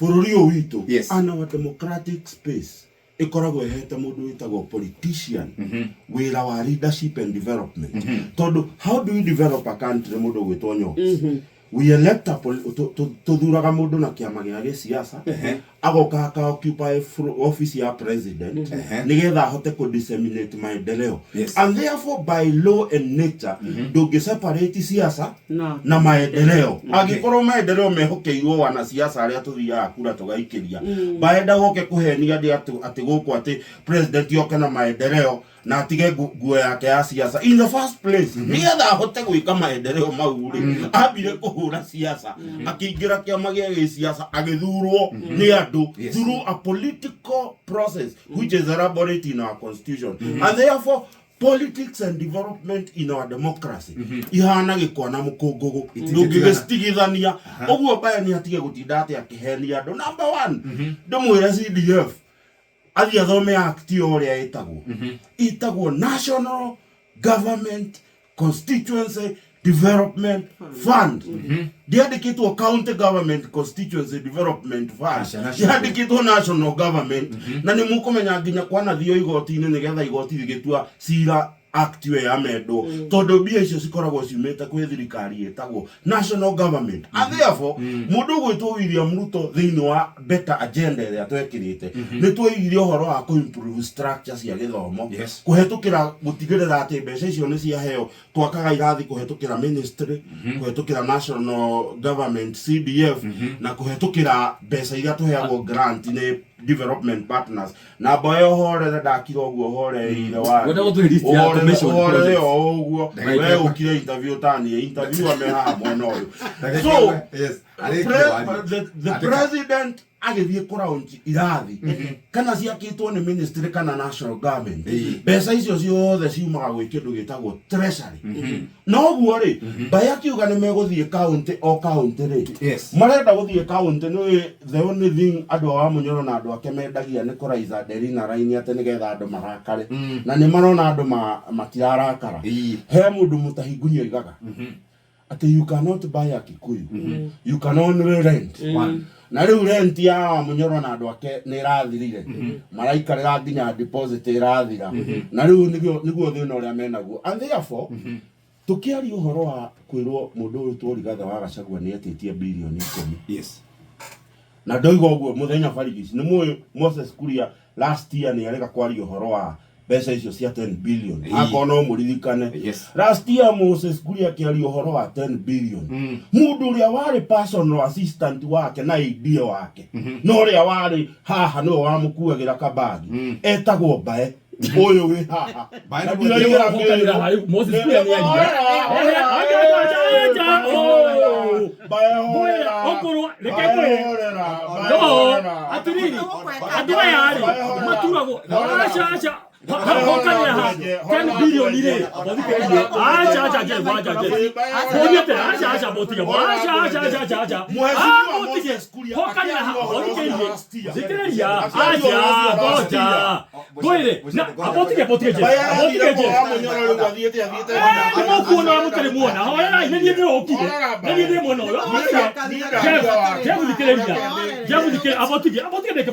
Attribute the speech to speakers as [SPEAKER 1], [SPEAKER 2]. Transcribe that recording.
[SPEAKER 1] Bũrũri ũyũ witũ and our democratic space ĩkoragwo ĩhete mũndũ wĩtagwo politician wĩra wa leadership and development. Tondũ how do we develop a country? Mũndũ ũgwĩtwo Nyox, we elect a tũthuraga mũndũ na kĩama gĩa gĩsiasa, agoka aka occupy office ya president nĩgetha ahote kũ disseminate maendeleo. And therefore, by law and nature, ndũngĩ separate siasa
[SPEAKER 2] na
[SPEAKER 1] na maendeleo. Angĩkorwo maendeleo mehokeirwo wanasiasa arĩa tũthiaga kura tũgaikĩria, baenda goke kũhenia andĩ atĩ gũkũ atĩ president oke na maendeleo na atige nguo yake ya siasa. In the first place, nĩgetha ahote gwĩka maendeleo mau rĩ, ambire kũhũra siasa, akĩingĩra kĩama gĩa gĩsiasa, agĩthurwo nĩ andũ through a political process which is elaborate in our constitution. And therefore, politics and development in our democracy ihana gĩkwa na mũkũngũgũ, ndũngĩgĩcitigithania. Ũguo mbaya nĩ atige gũtinda atĩ akĩhenia andũ. Number one, ndĩmwĩre CDF athiĩ athome act ĩyo ũrĩa ĩtagwo National Government Constituency Development Fund. Ndĩandĩkĩtwo County Government Constituency Development Fund.
[SPEAKER 3] Aca, national.
[SPEAKER 1] Yandĩkĩtwo national government, na nĩ mũkũmenya nginya kwanathio igoti-inĩ nĩgetha igoti rĩgĩtua cira act ĩyo yamendwo, tondũ mbia icio cikoragwo ciumĩte kwĩ thirikari ĩtagwo national government. And therefore, mũndũ ũgwĩtwo William Ruto, thĩinĩ wa better agenda ĩrĩa twekĩrĩte, nĩ twoigire ũhoro wa kũ-improve structure cia gĩthomo kũhetũkĩra gũtigĩrĩra atĩ mbeca icio nĩ ciaheo, twakaga irathi kũhetũkĩra ministry, kũhetũkĩra national government CDF, na kũhetũkĩra mbeca iria tũheagwo grant nĩ development partners. Na mboya ũhorere, ndakira ũguo ũhoreire.
[SPEAKER 4] Wenda gũtũhe list ya commission
[SPEAKER 1] Ũhorere
[SPEAKER 4] projects.
[SPEAKER 1] o ũguo.
[SPEAKER 3] Ndagĩka
[SPEAKER 1] We
[SPEAKER 3] ĩmwe.
[SPEAKER 1] ũkire interview tanie interview ame haha mwena ũyũ.
[SPEAKER 3] Ndagĩka
[SPEAKER 1] So
[SPEAKER 3] ĩmwe. Yes. Arĩkia waria.
[SPEAKER 1] the
[SPEAKER 3] Andĩka.
[SPEAKER 1] president agĩthiĩ kũraunch irathi, kana ciakĩtwo nĩ ministry kana national government, mbeca icio ciothe ciumaga gwĩ kĩndũ gĩtagwo treasury. Noguo rĩ, mbaĩ akiuga nĩ megũthiĩ county o county rĩ, marenda gũthiĩ county nĩ the only thing andũ a Wamunyoro na andũ ake mendagia nĩ kũraiza nderi na raini atĩ nĩgetha andũ marakare, na nĩ marona andũ matirarakara. He mũndũ mũtahingunyi oigaga atĩ you cannot buy a Kikuyu, you can only rent.
[SPEAKER 3] One.
[SPEAKER 1] Na rĩu rent ya Wamunyoro na andũ ake nĩ ĩrathirire, maraikarĩra nginya deposit ĩrathira, na rĩu nĩguo thĩna ũrĩa menaguo. And therefore, tũkĩaria ũhoro wa kwĩrwo mũndũ ũyũ tworigatha wa Gachagua nĩ etĩtie birioni 10, na ndoiga ũguo mũthenya barigici nĩ mũĩ Moses Kuria last year nĩ arega kwaria ũhoro wa mbeca icio cia 10 billion. Akorwo no mũririkane, last year Moses Kuria akĩaria ũhoro wa 10 billion, mũndũ ũrĩa warĩ personal assistant wake na AD wake, na ũrĩa warĩ haha nĩwe wamũkuagĩra kabagi, etagwo Mbae ũyũ wĩ haha.
[SPEAKER 3] Mbae
[SPEAKER 1] Na
[SPEAKER 3] nĩ
[SPEAKER 1] ndiraigĩra
[SPEAKER 4] Hokanĩra
[SPEAKER 1] mĩrũ.
[SPEAKER 4] hau, Moses Kuria nĩ aria. Acha, acha, oh.
[SPEAKER 1] Mbae horera.
[SPEAKER 4] Okorwo reke
[SPEAKER 1] Mbae
[SPEAKER 4] ngwĩre.
[SPEAKER 1] horera. Mbae
[SPEAKER 4] No,
[SPEAKER 1] horera.
[SPEAKER 4] atiriri, andũ aya rĩ maturagwo. Aca, aca, hokanĩra handũ 10 billion rĩ, bothikĩrĩrie. Aca, aca, Jeff, aca, Jeff, Boria atĩrĩ, aca, aca, botiga, aca, aca, aca, aca, aca.
[SPEAKER 1] Mheshimiwa
[SPEAKER 4] Ah, botige.
[SPEAKER 1] Moses Kuria
[SPEAKER 4] Hokanĩra
[SPEAKER 1] akĩaria
[SPEAKER 4] ha-
[SPEAKER 1] ũhoro ũcio
[SPEAKER 4] bothikĩrĩrie.
[SPEAKER 1] last year.
[SPEAKER 4] Thikĩrĩria,
[SPEAKER 1] Akĩaria ũhoro
[SPEAKER 4] aca,
[SPEAKER 1] ũcio last
[SPEAKER 4] ngoja.
[SPEAKER 1] year.
[SPEAKER 4] Ngwĩre, na abotige, botige, Jeff,
[SPEAKER 1] Mbae
[SPEAKER 4] abotige,
[SPEAKER 1] arathire
[SPEAKER 4] Jeff.
[SPEAKER 1] kwa Wamunyoro rĩu athiĩte
[SPEAKER 4] Nĩ mũkuona ũrĩa mũtarĩ muona. Horerai, nĩ niĩ ndĩrokire, nĩ niĩ ndĩ mwena ũyũ. Abotige. Jeff, Jeff, thikĩrĩria. Jeff, thikĩrĩria. Abotige, abotige ndĩke.